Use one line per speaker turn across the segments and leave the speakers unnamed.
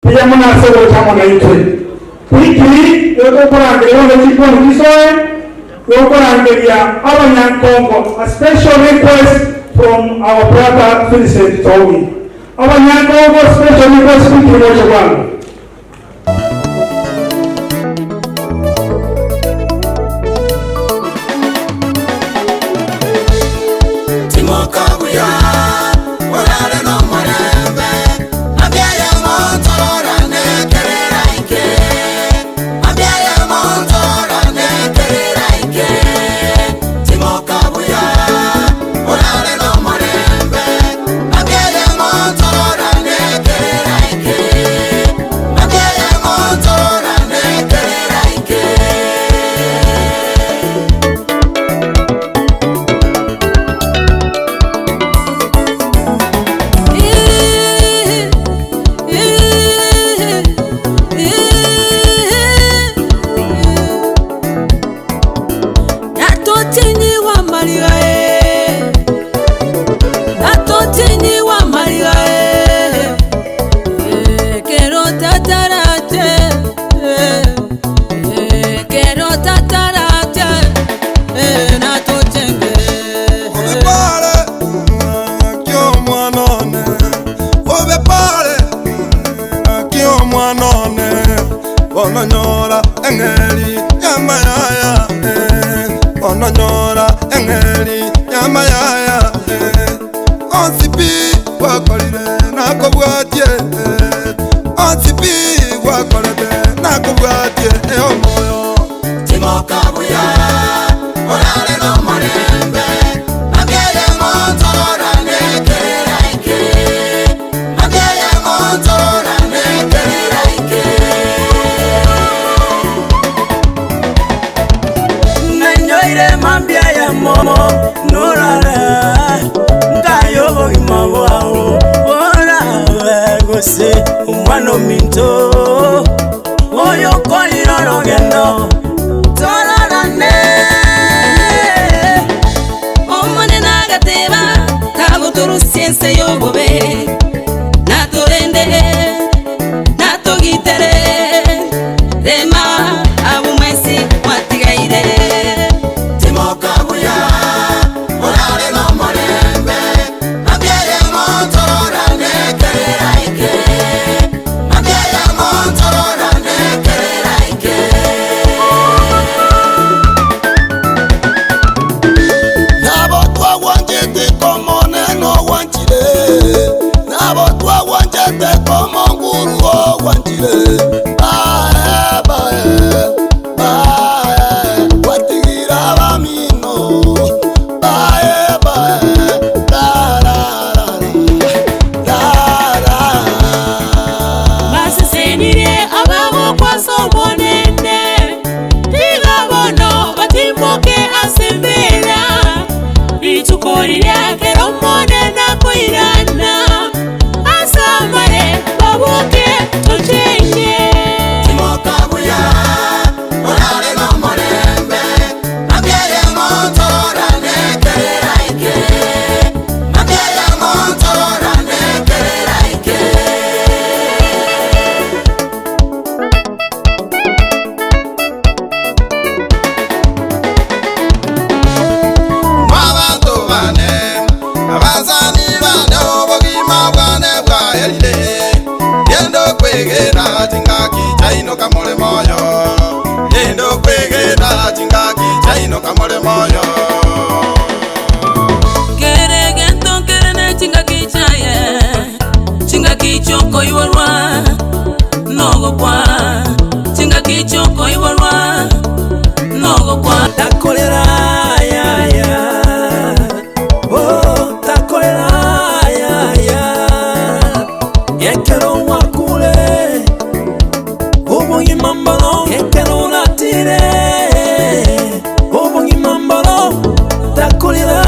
Mbuya mono ase ogocha amo naintwe. Quickly, nigo tokorangeria bono chikonu chisoe, tokorangeria abanyankongo, a special request from our brother Vincent Tomi. Abanyankongo special request quickly moche bwango.
Timoka buya, orare nomorembe, Mambia y'omonto orane kerera inke, Mambia y'omonto orane kerera inke. Timoka buya, orare nomorembe, Mambia y'omonto orane kerera inke, Mambia y'omonto orane kerera inke.
Natotinyigwa amariga eh, natotinyigwa amariga eh, eh, kero tatarache eh, eh, kero tatarache eh, natochenge
Obe pare, naki omwana one. Obe pare, naki omwana one. Bono nyora eng'eri y'amayaya, eh. Bono nyora eng'eri y'amayaya, eh. Onsi pi gwakorire nakobwatie, eh. Onsi pi gwakorete nakobwatie, eh, omoyo. Timoka buya, orare nomorembe, mambia y'omonto orane kerera inke, mambia y'omonto orane kerera inke.
Nanyoire mambia ya momo norara ngayo obogima bwao orabe gose omwana ominto oyo okorire orogendo tororane.
Omonene agateba tagotorusia ense y'obobe, natorende natogitere rema abwo mwensi mwatigaire.
Timoka buya, orare nomorembe, mambia y'omonto orane kerera inke, mambia y'omonto orane kerera inke.
Nabo twagwanchete komonene ogwanchire, nabo twagwanchete komonguru ogwanchire. Bae, bae, bae, gwatigira abamino. Bae, bae, ra, ra, ra, ra, ra, ra.
Basesenirie abagokwasa Omonene, tiga bono batimoke ase embera, rituko riria ekero Omonene akoirana, ase amare baboke tochenge.
Timoka buya, orare nomorembe, mambia y'omonto orane kerera inke, mambia y'omonto orane kerera inke. Mwabanto bane, abasani bane, obogima bwane bwaerire. Genda okwegena chingaki chaino kamore moyo. Genda okwegena chingaki chaino kamore moyo.
Kere gento nkere ne chingaki chiaye, chingaki chiokoiborwa nogokwa, chingaki chiokoiborwa nogokwa.
Takorera yaya, oh, takorera yaya, ekero wakure obogima mboro, ekero oratire obogima mboro, takorera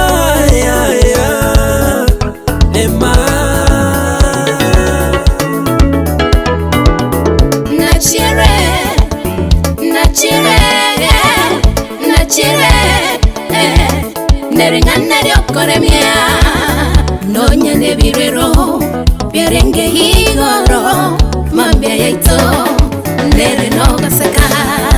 yaya nema.
Nachire, nachire, nachire, nering'ana riokoremia nonya nebirero biarenge igoro mambia. yaito nere nogoseka.